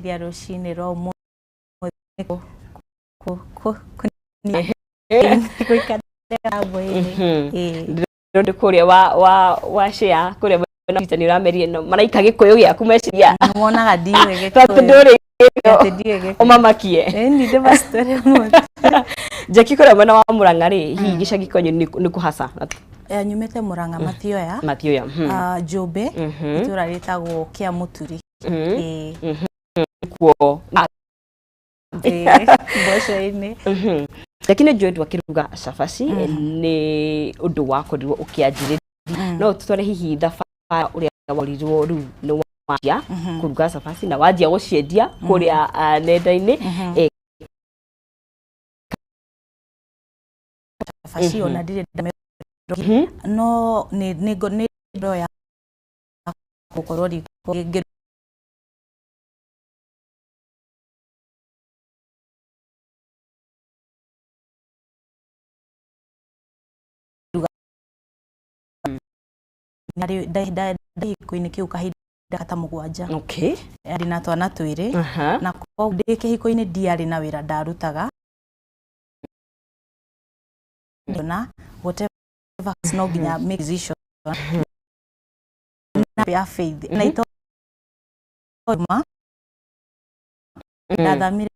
Rũcinĩ rwa ũmũthĩ gũikara mboinĩ. Ndĩrona kũrĩa wa share kũrĩa mwena nĩ ũrameria no maraika gĩkũyũ gĩaku meciria. Nĩwonaga ndiũĩ Tondũ Gĩkũyũ. Ndũrĩ Atĩ ndiũĩ Gĩkũyũ. ũmamakie. Ĩni ndĩmacitware ũmũthĩ. Jackie, kũrĩa mwena wa Murang'a rĩ, hihi gĩcagi kwanyu nĩ kũhaca? Nyumĩte Murang'a, Mathioya. Mathioya. Ah, Njũmbĩ, itũra rĩtagwo Kĩamũturi. Ĩĩ. Kuo. Ĩĩ, mboco-inĩ. Jackie, nĩ njũĩ ndwakĩruga cabaci nĩ ũndũ wakorirwo ũkĩanjĩrĩria, no tũtware hihi thabarĩ ũrĩa wakorirwo rĩu nĩ wanjia kũruga cabaci na wanjia gũciendia kũrĩa nenda-inĩ. Cabaci ona ndirĩ ndamĩruga, no nĩ ndoo ya gũkorwo riko ngĩruga. Kĩhiko-inĩ kĩu kahinda ta 7. Ndĩ na twana 2. Na koguo ndĩ kĩhiko-inĩ ndiarĩ na wĩra ndarutaga na whatever, no nginya make decision ya faith na ito ma ndathamire.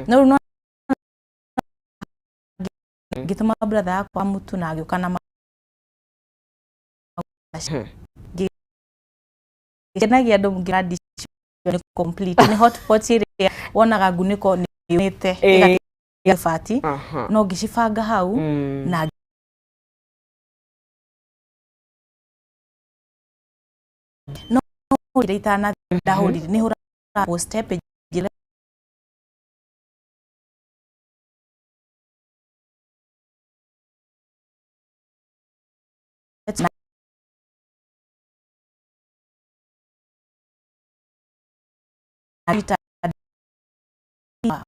No rĩu no ngĩtũma brother yakwa mũtu na agĩũka na ngĩkenagia andũ ngĩra dish nĩ complete, nĩ hot pot ĩrĩa wonaga ngunĩko nĩ yũmĩte ĩgatiga ibati, no ngĩcibanga hau na no ĩrĩa itanathiĩ ndahũrire nĩ hũraga post page ĩrĩa na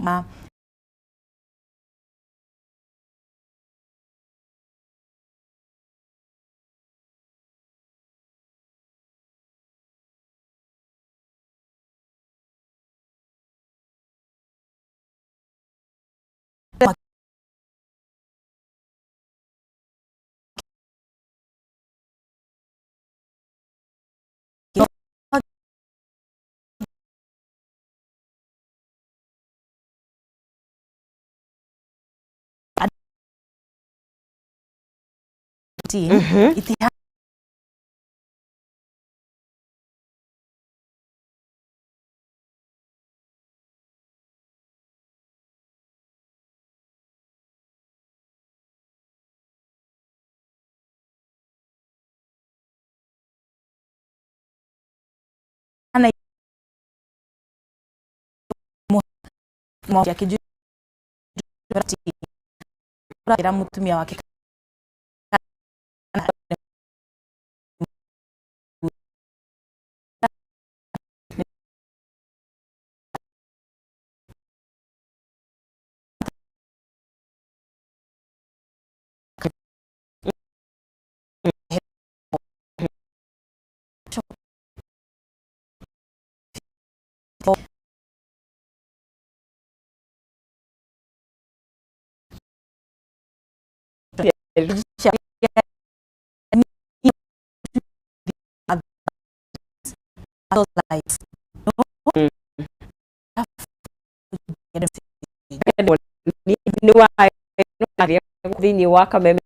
ma itiha. Akĩnjĩra mũtumia wake. Nĩ wa Thĩinĩ wa Kameme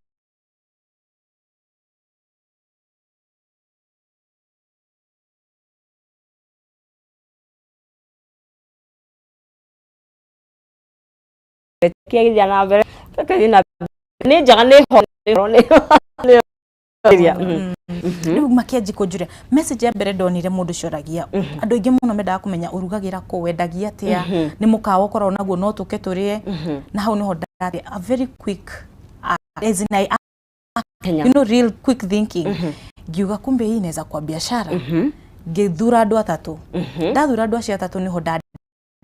kĩgĩa na mbere kĩgĩa na nĩ njega nĩ ho nĩ nĩ. Rĩu makĩanji kũnjũria message ya mbere ndonire mũndũ ũcio oragia, andũ aingĩ mũno mendaga kũmenya ũrugagĩra kũ, wendagia atĩa, nĩ mũkawa ũkoragwo naguo no tũke tũrĩe. Na hau nĩho ndathiĩ a very quick, as in I, Kenya. Real quick thinking, ngiuga kumbe hii inaweza kuwa biashara. Ngĩthura andũ atatũ. Ndathura andũ acio atatũ, nĩho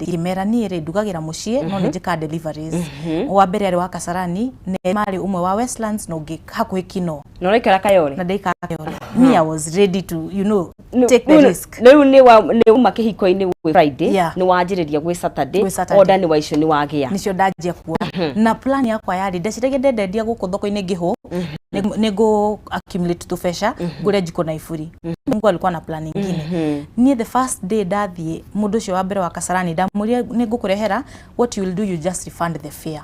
ngĩmera niĩ rĩ ndugagĩra mũciĩ no nĩ njĩkaga deliveries. Wa mbere arĩ wa Kasarani, nĩ marĩ ũmwe wa Westlands na ũngĩ hakuhĩ Kino. Na ũraikara Kayole? Na ndaikara Kayole. Me, I was ready to take the risk. Rĩu nĩ wa nĩ uma kĩhiko-inĩ gwĩ Friday, Yeah. nĩ wanjĩrĩria gwĩ Saturday. Gwĩ Saturday. Order nĩ wa icio nĩ wagĩa. Nicio ndanjia kuona na plan yakwa yarĩ ndeciragia ndendendia gũkũ thoko-inĩ ngĩhũ nĩ ngũ accumulate tũbeca ngũre njiko na iburi. Mungu alikuwa na plan ingine. Niĩ the first day ndathiĩ mũndũ ũcio wa mbere wa Kasarani, ndamwĩrire nĩ ngũkũrehera, what you will do, you just refund the fare.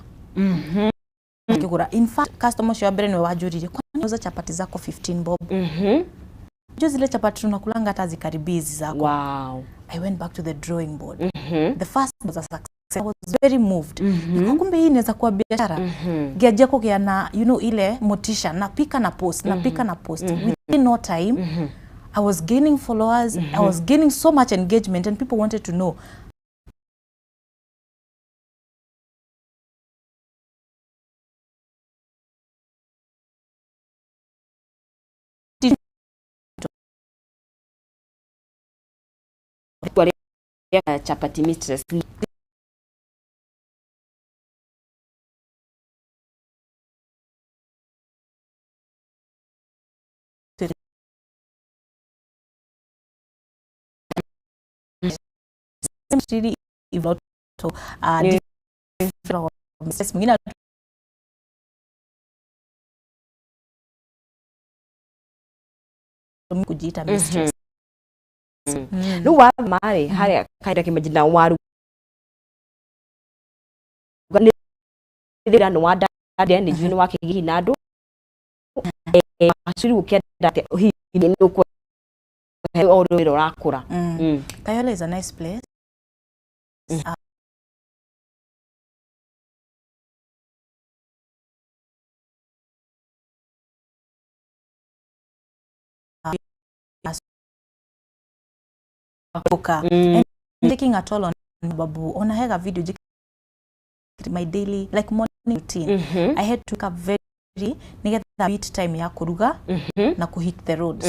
Akĩgũra. In fact, customer ũcio wa mbere nĩwe wanjũririe, "Kwani unauza chapati zako 15 bob? Jua zile chapati tunakulanga hata zikaribii hizi zako." I went back to the drawing board. The first was a success. I was very moved. Mm. Kumbe hii inaweza kuwa biashara. Ngianjia kũgĩa na ile motisha, napika na post, napika na post. Within no time I was gaining followers, I was gaining so much engagement and people wanted to know. Chapati Mistress. Really if not to different mwingine. Kujiita mistress. Rĩu wathoma rĩ harĩa kahinda kĩmajina waru nĩ thĩra nĩ wandandire nĩ njũĩ nĩ wakĩgĩa hihi na andũ rĩu ũkĩenda atĩa hihi nĩ ũkũ o wĩra ũrakũra? Kayole is a nice place. And taking a toll on babu ona hega video my daily, like, morning routine. I had to wake up very nigetha beat time ya kuruga na kuhit the road.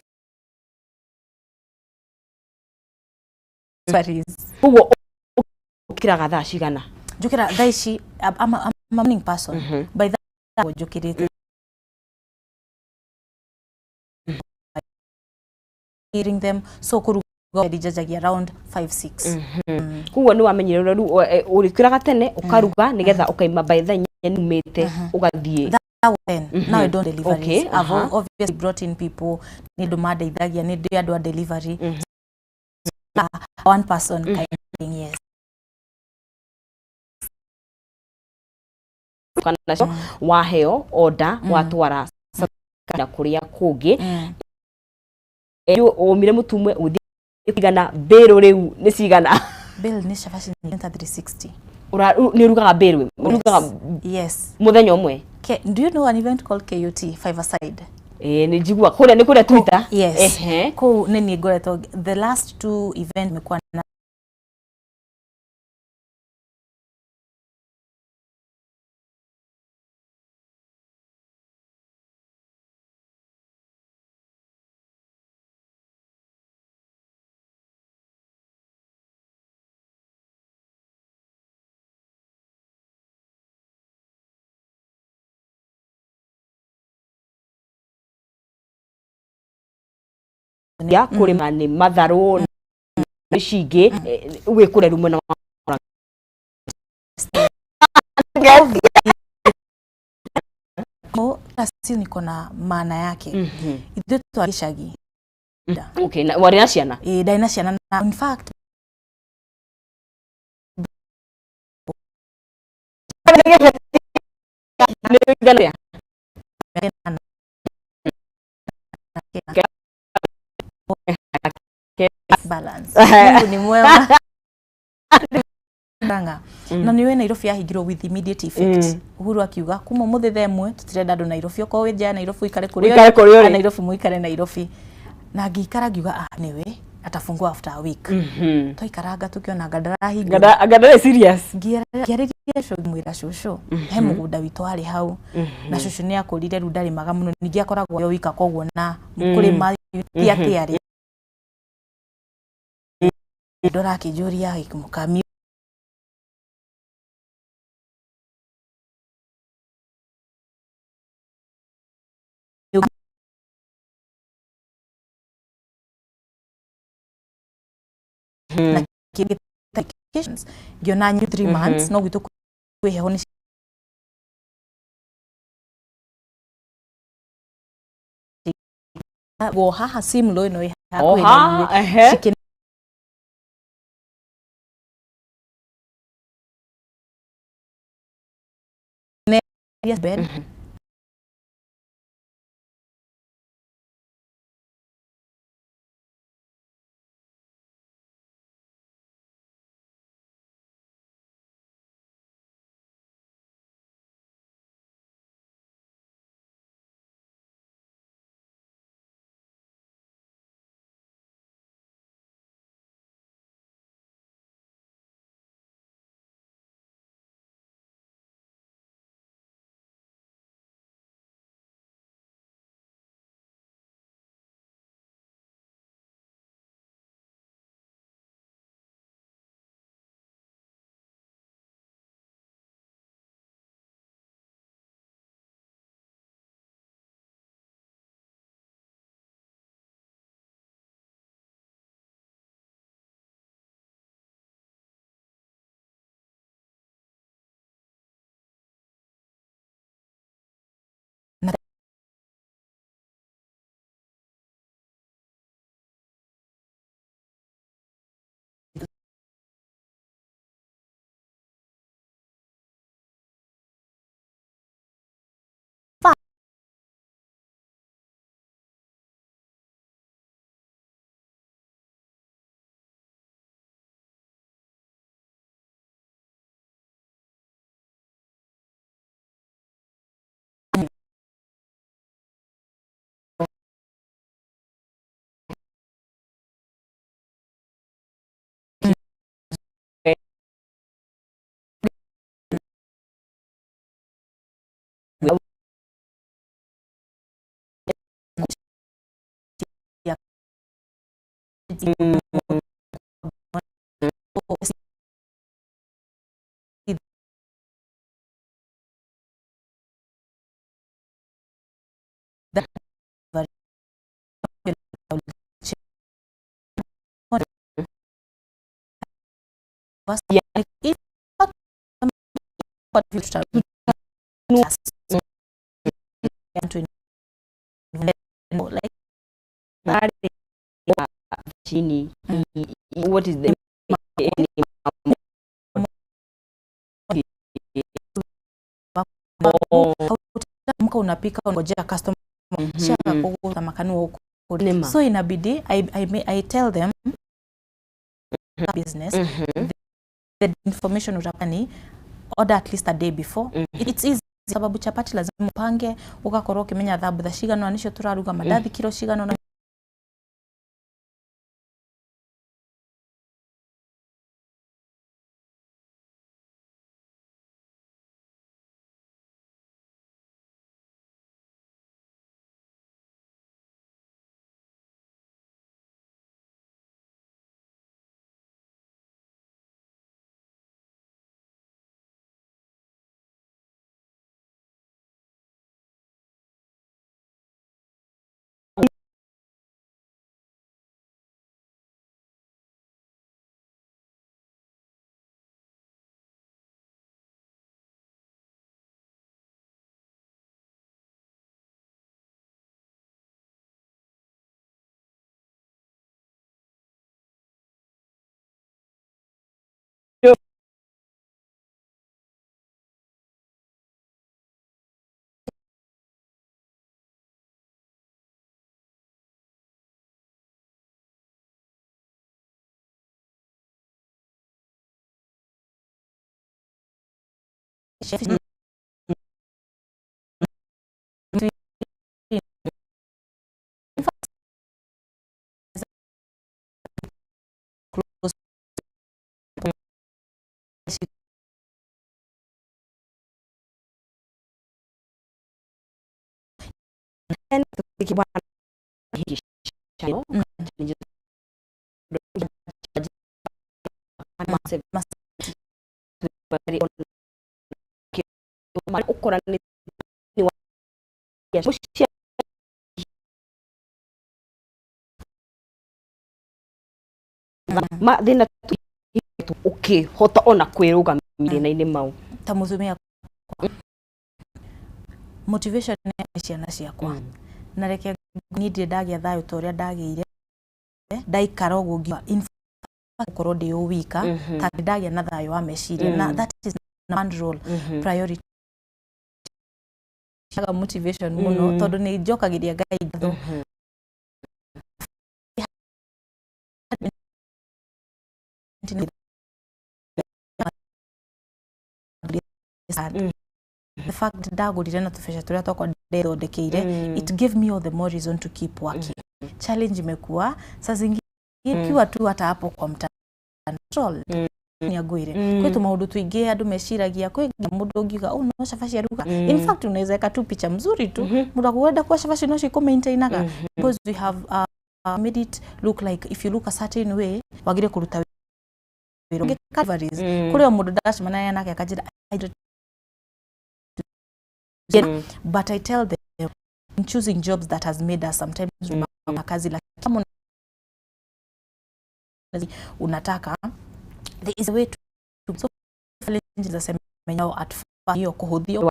Paris. Koguo ũkĩraga thaa cigana? Njũkĩra thaa ici, I'm a morning person. By that njũkĩrĩte hearing them, so kuruga njanjagia around 5 6. Koguo nĩ wamenyire ũrĩa rĩu ũrĩkĩraga tene ũkaruga nĩgetha ũkaima by thaa 4 nĩumĩte ũgathiĩ. That was then. Now I don't deliveries. I've obviously brought in people, nĩ andũ mandeithagia, nĩ ndĩ andũ a delivery. One person kind of thing, yes. Kana nacio waheo order watwara na kũrĩa kũngĩ. Ũmire mũtu ũmwe ũgĩthiĩ cigana bĩrũ rĩu nĩ cigana? Bill nĩ cabaci nĩ 360. Nĩ ũrugaga bĩrũ ũrugaga? Yes. Mũthenya ũmwe? Do you know an event called KUT Five Aside? Ĩĩ, nĩ njigua kũrĩa nĩ kũrĩa Twitter. Yes. Kũu nĩ niĩ ngoretwo the last two event imekuwa na Ya kũrĩma nĩ matharũ na ici ingĩ wĩ kũrĩa mwena wa Ko kasi niko na maana yake ithuĩ twa gĩcagi. Okay, na warĩ na ciana? Ĩĩ, ndarĩ na ciana na in fact Nĩ ũigana atĩa? Balance. Mungu ni mwema. Ranga. Na nĩ Nairobi yahingirwo with immediate effect. Uhuru akiuga kuma mũthĩ thaa 1 tũtirenda andũ Nairobi, okorwo wĩ nja ya Nairobi ũikare kũrĩa Ũikare kũrĩa ũrĩ. A Nairobi mũikare Nairobi. Na ngĩikara ngiuga, ah, nĩwe atafungua after a week. Twaikaranga tũkĩona ndarahingũra. Anga ndarĩ serious. Ngĩarĩria cũcũ, ngĩmwĩra, "Cũcũ, he mũgũnda witũ warĩ hau." Na cũcũ nĩ akũrire, rĩu ndarĩmaga mũno, ningĩ akoragwo yo wika, koguo na kũrĩma ti atĩ arĩ ndora. Akĩnjũria, "Mũkami na kĩngĩ?" Ngĩona new 3 months no gwitũ kwĩ heho nĩ go haha simlo ĩno ĩ hakuhĩ na ithuĩ. Cikĩneria bed na like Chini, what is the Amka, unapika, unangojea customer shaka makanua huko. Nĩma. So inabidi I tell them business, the information utapani order at least a day before. It's easy sababu chapati lazima upange, ugakorwo ukimenya thambutha cigana nicio turaruga, mandathi kilo cigana. chef. Close. Mathĩna ũkĩhota ona kwĩrũgamia thĩna-inĩ mau. Ta mũtumia, motivation nĩ ciana ciakwa, na reke niĩ ndirĩ ndagĩa thayũ ta ũrĩa ndagĩire ndaikara ũguo ngiuga, in fact, gũkorwo ndĩ o wika ta ndagĩa na thayũ wa meciria, na that is one role priority aga motivation mũno, tondũ nĩ njokagĩria Ngai ngatho. The fact ndagũrire na tũbeca tũrĩa twakwa ndethondekeire, it gave me all the more reason to keep working. Challenge imekuwa saa zingine ukiwa tu hata hapo kwa mtandao ni agwire kwĩ tũmaũndũ tũingĩ andũ meciragia. Kwĩ nginya mũndũ ũngiuga, "Oh, no cabaci aruga." In fact, unaweza weka tu picha mzuri tu, mũndũ akwenda kwa cabaci no cikũ-maintainaga, because we have made it look like if you look a certain way wagire kũruta wĩra ũngĩ. Calvaries kũrĩ o mũndũ ndacemania nake akanjĩra, but I tell them in choosing jobs that has made us sometimes mm. kazi, lakini kama unataka, there is a way to. So challenges za semenya at first hiyo kuhũthio.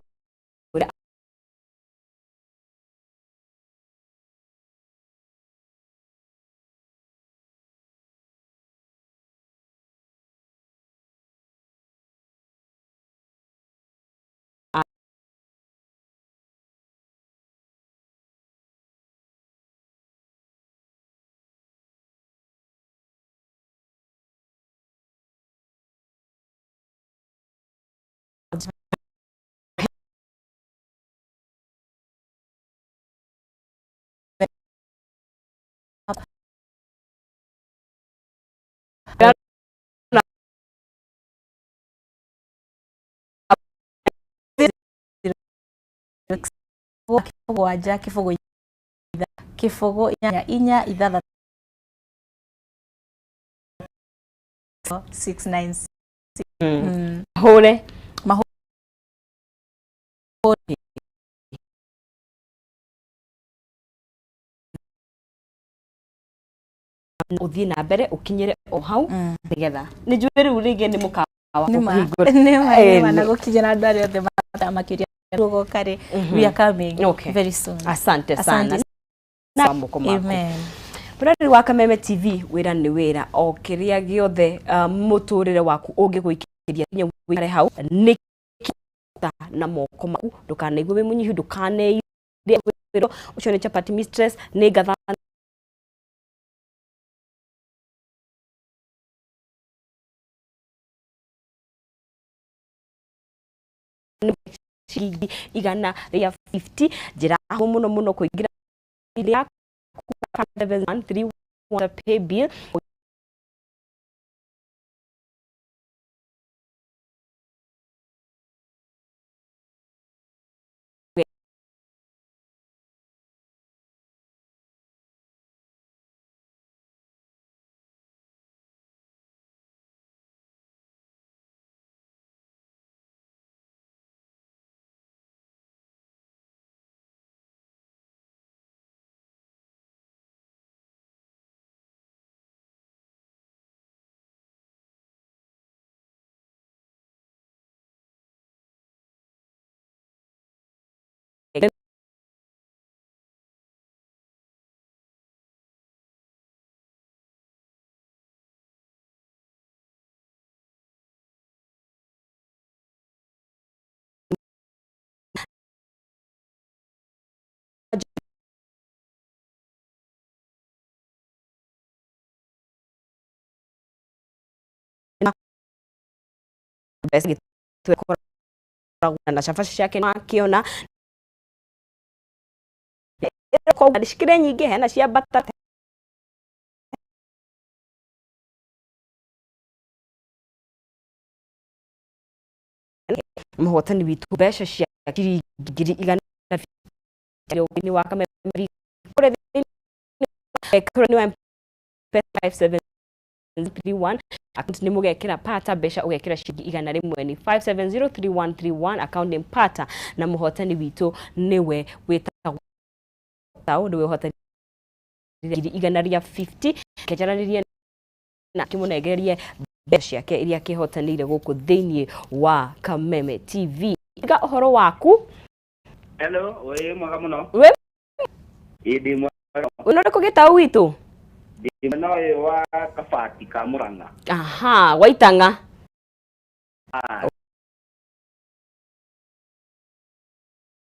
7 0 0 8 4 6 6 9. Hũre. Mahũre. Ũthiĩ na mbere ũkinyĩre o hau, nĩgetha nĩ njũĩ rĩu rĩngĩ nĩ mũkawa nĩma ũkũhingũra. Nĩma. Eh, nĩma na gũkinyĩra andũ arĩa othe matamakĩria rũgoka rĩ, we are coming very soon. Asante sana. Asante. Na moko maku. Amen. Mũroreri wa Kameme TV, wĩra nĩ wĩra, o kĩrĩa gĩothe mũtũrĩre waku ũngĩgũikĩria nginya wĩikare hau nĩ kĩta na moko maku. Ndũkanaigue wĩ mũnyihu, ndũkaneire wĩra ũcio. Nĩ Chapati Mistress, nĩ ngatha. Ciringi 150, njĩra hũthũ mũno mũno kũingĩra yaku 7131 pay bill. Mbeca. Na cabaci ciake wakĩona koguo cikĩrĩ nyingĩ, hena cia butter. Mũhotani witũ mbeca cia ciringi 150,000 wa Kameme kũrĩa thĩinĩ wa M-Pesa 5731, account nĩ mũgekĩra Pata, mbeca ũgekĩra ciringi 100, nĩ 5703131, account name Pata, na mũhotani witũ nĩwe wĩtagwo Tau, nĩwe ũhotanire 150,000. Kenjaranĩrie na kĩmũnengererie mbeca ciake iria akĩhotanĩire gũkũ thĩinĩ wa Kameme TV. Iga ũhoro waku. Hello, wĩ mwega mũno. We. Ĩ, ndĩ mwega. Wĩna ũrĩkũ gĩtau witũ? Ndĩ mwena ũyũ wa Kabati ka Mũrang'a. Aha, waitang'a. Ah.